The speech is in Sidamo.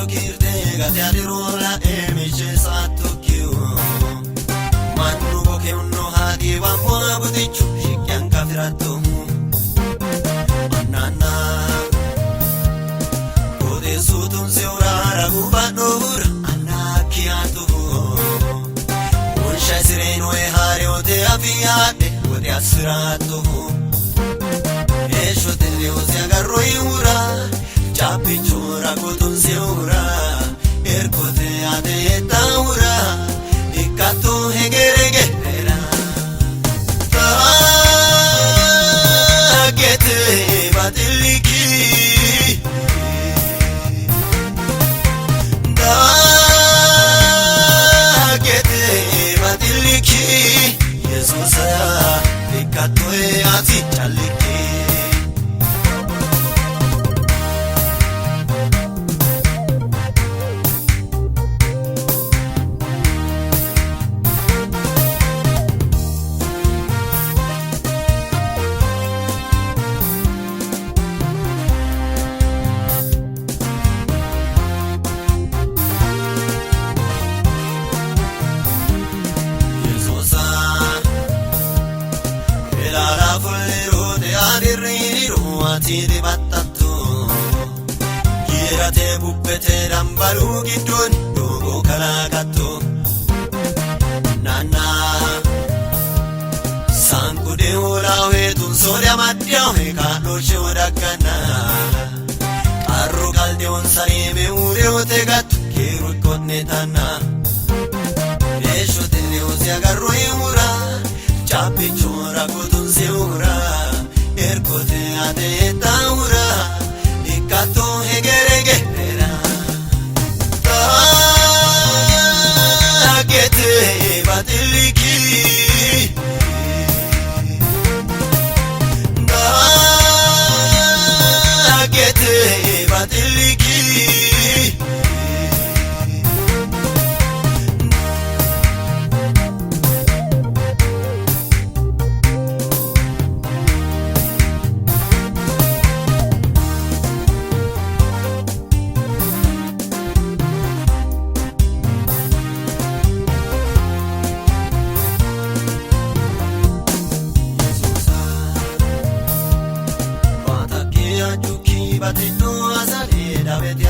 Kiirte gate adiroola eemiche saattukkiyo mannu bokeunnoha dhiibammoha butichu shiqqanka firattohu annanna qooxeessuutunse uraara gubadhohura annaakkiyaatuhu wonsha isirenoe haariyoote afiyaadhe woxe assiraattohu heeshshote reyosi agarroyihura caabbichora gotunsehura erkote ate hettahura ikkatto hegere gerera dhaggete baxilliki dhaggete baxilliki Yesuusa ikkattoe ati callikki. Yesuusa ilaala fulliruute adirriiriru ati dibattattu giirate bubbete dambaluu giddoon doogo kalaaqattu naanna saanqudee hoolaawee tunsoodha maddiyawe kaadhooshee odagganna qarru qaldeewwan sariime uureewote gattu kiiru ikkonne tanna heeshshote reyosi agarroyihura caabbichora gotunsehura erkote ate hettahura ikkatto hegere gerera dhaggete baxilliki dhaggete baxilliki. Yesuusa Baatakkee ajuukii batidhoo asalee dhabeete